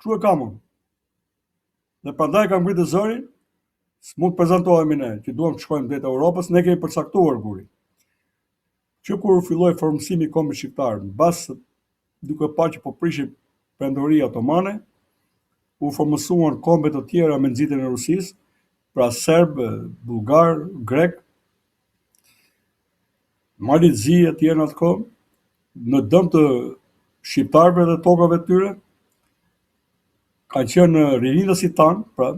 Kështu e kam unë. Dhe prandaj kam ngritur zërin, s'mund të prezantohemi ne, që duam të shkojmë drejt Europës, ne kemi përcaktuar Guri. Që kur filloi formësimi i kombit shqiptar, mbas duke parë që po prishej perandoria otomane, u formësuan kombe të tjera me nxitjen e Rusisë, pra serb, bullgar, grek, Mali të Zi e tjerë në atë kohë, në dëm të shqiptarëve dhe tokave të tyre, kanë qenë rilindasit tanë, pra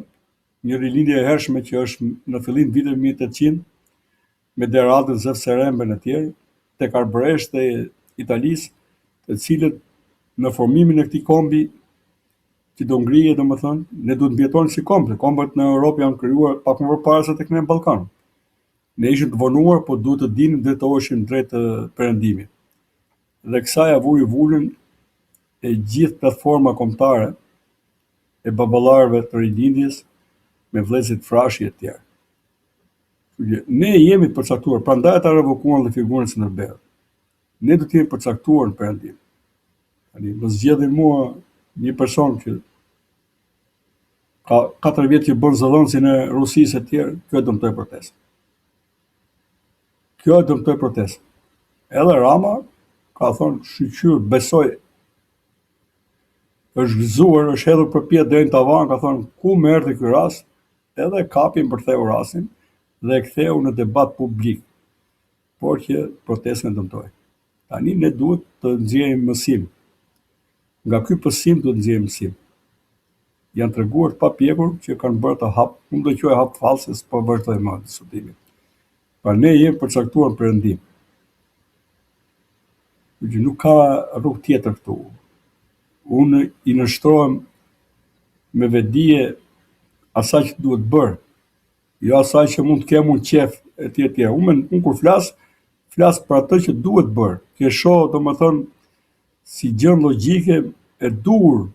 një rilindje e hershme që është në fillim të viteve 1800 me De Radën, Zef Seremben e tjerë, tek arbëreshët e Italisë, të cilët në formimin e këtij kombi që do ngrihej, domethënë, ne duhet të mbijetonim si komb, kombet në Europë janë krijuar pak më përpara se tek ne në Ballkan. Ne ishim të vonuar, po duhet të dinim të drejtoheshim drejt perëndimit. Dhe kësaj ia vuri vulën e gjithë platforma kombëtare e baballarëve të rilindjes me vëllezërit Frashëri e tjerë. Ne jemi të përcaktuar, prandaj ata revokuan dhe figurën e Skënderbeut. Ne do të jemi përcaktuar në perëndim. Tani më zgjedhin mua një person që Ka 4 vjet që bën zëdhënësin e Rusisë e tjerë, kjo e dëmtoi protestën. Kjo e dëmtoi protestën. Edhe Rama ka thonë shyqyr besoj është gëzuar, është hedhur përpjetë deri në tavan, ka thonë ku më erdhi ky rast, edhe kapi mbërtheu rastin dhe e ktheu në debat publik, por që protestën e dëmtoi. Tani ne duhet të nxjerrim mësim. Nga ky pësim duhet të nxjerrim mësim. Janë treguar të papjekur që kanë bërë atë hap, unë do quaj hap fals, s'po vazhdoj më diskutimin. Pra ne jemi përcaktuar në perëndim. Që nuk ka rrugë tjetër këtu. Unë i nënshtrohem me vetëdije asaj që duhet bërë, jo asaj që mund të kem unë qejf e tjerë e tjerë. Unë, unë kur flas, flas për atë që duhet bërë, që e shoh, domethënë, si gjë logjike e duhur,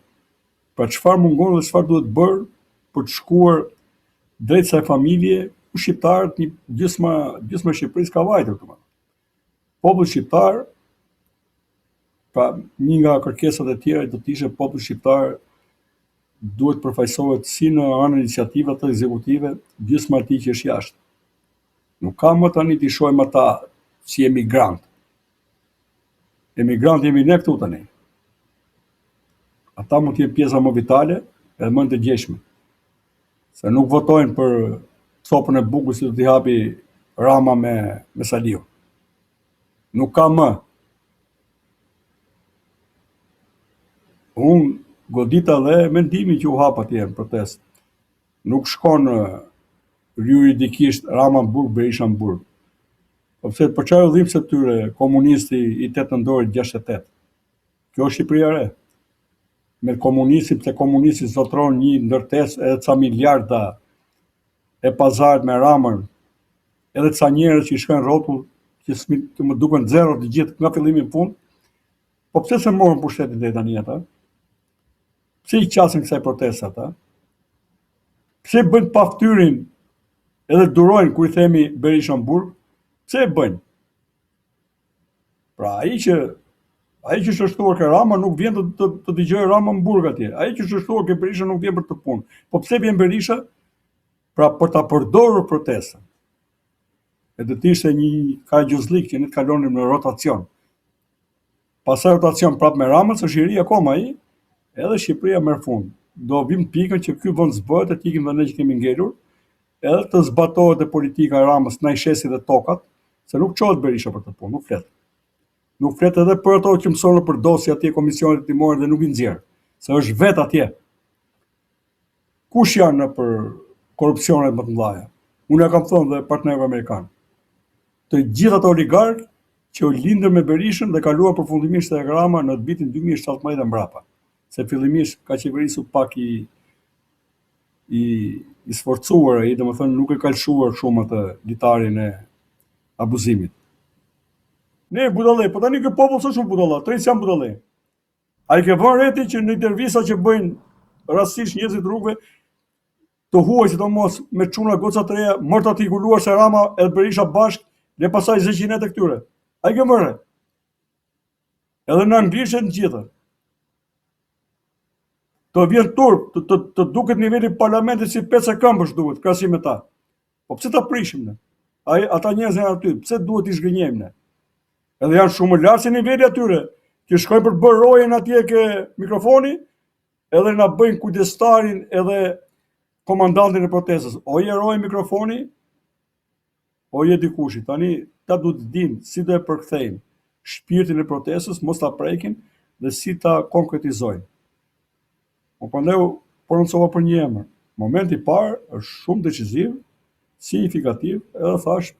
pra çfarë mungon dhe çfarë duhet bërë për të shkuar drejt kësaj familje ku shqiptarët një gjysma gjysma e Shqipërisë ka vajtur domethënë. Populli shqiptar pra një nga kërkesat e tjera do të ishte populli shqiptar duhet të përfaqësohet si në anën iniciative atë ekzekutive, gjysma e tij që është jashtë. Nuk ka më tani t'i shohim ata si emigrant. Emigrant jemi ne këtu tani. Ata mund të jenë pjesa më vitale edhe më të ndërgjegjshme. Se nuk votojnë për copën e bukës që do t'i hapi Rama me, me Saliu. Nuk ka më. Unë godita dhe mendimin që u hap atje në protestë. Nuk shkon juridikisht Rama në burg, Berisha në burg. Po pse për çfarë u dhimbset tyre komunisti i 8 nëntorit 68? Kjo është Shqipëria e re. Me komunistin, pse komunisti zotëron një ndërtesë edhe ca miliarda e pazaret me Ramën, edhe ca njerëz që i shkojnë rrotull, që s'mi, të më duken zero të gjithë nga fillimi në fund. Po pse s'e morën pushtetin deri tani ata? Pse i qasen kësaj proteste ata? Pse bëjnë paftyrin edhe durojnë kur i themi Berisha në burg? Pse e bëjnë? Pra ai që ai që është shtuar ke Rama nuk vjen të të, të dëgjojë Rama në burg atje. Ai që është shtuar ke Berisha nuk vjen për këtë punë. Po pse vjen Berisha? Pra për ta përdorur protestën. E do të ishte një karagjozllik që ne të kalonim në rotacion. Pastaj rotacion prapë me Ramën, se është i ri akoma ai, edhe Shqipëria merr fund. Do vim në pikën që ky vend s'bëhet e të ikim dhe ne që kemi ngelur, edhe të zbatohet dhe politika e Ramës, na i shesi dhe tokat, se nuk çohet Berisha për këtë punë, nuk flet. Nuk flet edhe për ato që mëson për dosje atje komisionet hetimore dhe nuk i nxjerr, se është vetë atje. Kush janë nëpër korrupsionet më të mëdha? Unë ja kam thënë dhe partnerëve amerikanë. Të gjithë ato oligarkë që u lindën me Berishën dhe kaluan përfundimisht tek Rama në vitin 2017 e mbrapa. Se fillimisht ka qeverisur pak i i i sforcuar ai, domethënë nuk e ka lëshuar shumë atë litarin e abuzimit. Ne budallë, po tani ky popull s'është shumë budalla, të rinjtë janë budallë. A i ke vënë re ti që në intervista që bëjnë rastësisht njerëzit rrugëve, të huaj sidomos me çuna goca të reja, më të artikuluar se Rama edhe Berisha bashkë, dhe pastaj zeqinet e këtyre. A i ke vënë re? Edhe në anglisht e në gjithë. Të vjen turp, të, të, të duket niveli i parlamentit si pece këmbësh duket, krahasim me ta. Po pse ta prishim ne? Ai, ata njerëz janë aty, pse duhet t'i zhgënjejmë ne? Edhe janë shumë më lart se niveli atyre, që shkojnë për të bërë rojen atje ke mikrofoni, edhe na bëjnë kujdestarin edhe komandantin e protestës. O je roje mikrofoni, o je dikushi. Tani ta duhet të dinë si do e përkthejnë shpirtin e protestës, mos ta prekin dhe si ta konkretizojnë. Po prandaj u prononcova për një emër. Momenti i parë është shumë deciziv, sinjifikativ, edhe thash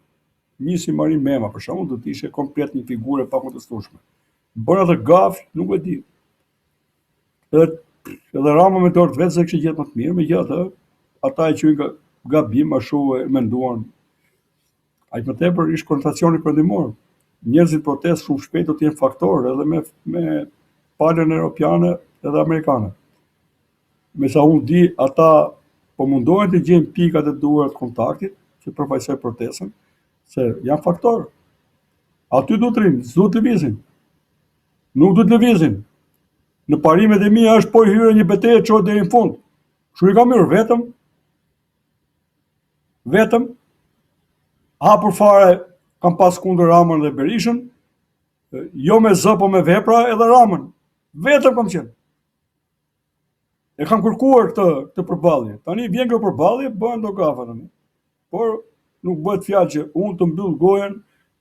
një si Marin Mema për shembull do të ishte komplet një figurë e pakontestueshme. Bën atë gafë, nuk e di. Edhe edhe Rama me dorë të vet s'e kishte gjetë më të mirë, megjithatë ata e quajnë gabim, ashtu e menduan. Aq më tepër ishte konotacioni perëndimor. Njerëzit protestë shumë shpejt do të jenë faktor edhe me me palën europiane edhe amerikane. Me sa unë di, ata po mundohen të gjejnë pikat e duhura të kontaktit që përfaqësojnë protestën, se janë faktor. Aty duhet të rrinë, s'duhet të lëvizin. Nuk duhet të lëvizin. Në parimet e mia është po i hyre një beteje çoje deri në fund. Kështu i kam hyrë vetëm vetëm hapur fare kam pas kundër Ramën dhe Berishën, jo me zë, po me vepra edhe Ramën. Vetëm kam qenë. E kam kërkuar këtë këtë përballje. Tani vjen kjo përballje, bëhen do gafa tani. Por nuk bëhet fjalë që unë të mbyll gojën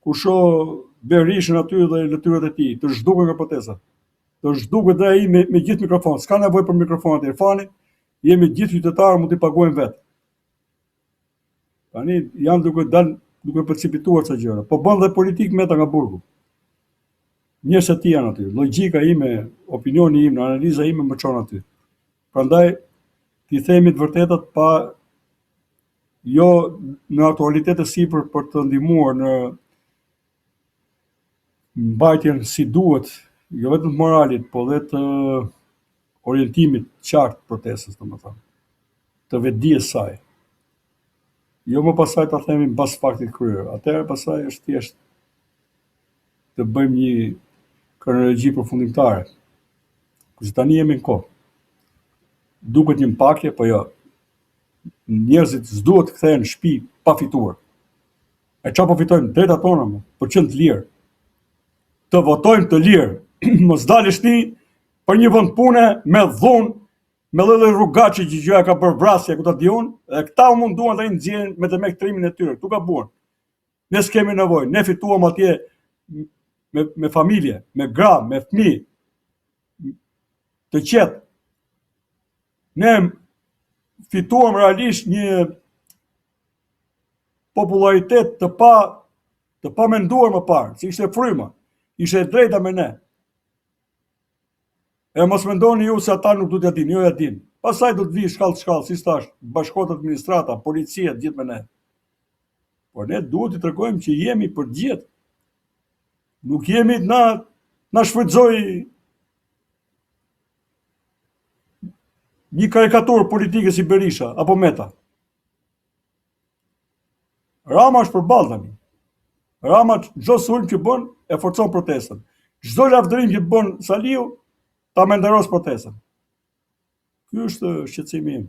kur shoh Berishën aty dhe lëtyrat e tij, të zhduken nga protesta. Të zhduket dhe ai me, me gjithë mikrofon. S'ka nevojë për mikrofon aty Irfani, jemi gjithë qytetarë, mund t'i paguajmë vetë. Tani janë duke dalë, duke precipituar ca gjëra. Po bën dhe politikë Meta nga burgu. Njerëz të tij janë aty. Logjika ime, opinioni im, analiza ime më çon aty. Prandaj t'i themi të vërtetat pa jo në aktualitet e sipër për të ndihmuar në mbajtjen si duhet, jo vetëm të moralit, po dhe të orientimit të qartë të protestës, domethënë, të vetëdijes saj. Jo më pastaj ta themi mbas faktit kryer. Atëherë pastaj është thjesht të bëjmë një kronologji përfundimtare. Kurse tani jemi në kohë. Duket një mpakje, po jo. Njerëzit s'duhet të kthehen në shtëpi pa fituar. E ça po fitojmë? Drejtat tona, më, për qenë të lirë. Të votojmë të lirë. Mos dalësh ti për një vend pune me dhunë, me lloj-lloj rrugaçi që gjoja ka bërë vrasje, ku ta di unë, dhe këta u munduan të nxjerrin me demek trimin e tyre, këtu gabuan. Ne s'kemi nevojë, ne fituam atje me, me familje, me gra, me fëmijë, të qetë. Ne fituam realisht një popullaritet të pa të pamenduar më parë, se ishte fryma, ishte e drejta me ne. E mos mendoni ju se ata nuk do t'ia dinë, jo ia dinë. Pastaj do të vijë shkallë shkallë, siç thashë, bashkohet administrata, policia, të gjithë me ne. Por ne duhet t'i tregojmë që jemi për të gjithë. Nuk jemi na na shfrytëzojë një karikaturë politike si Berisha apo Meta. Rama është përballë tani. Rama çdo sulm që bën e forcon protestën. Çdo lavdërim që bën Saliu ta menderos protestën. Ky është shqetësimi im.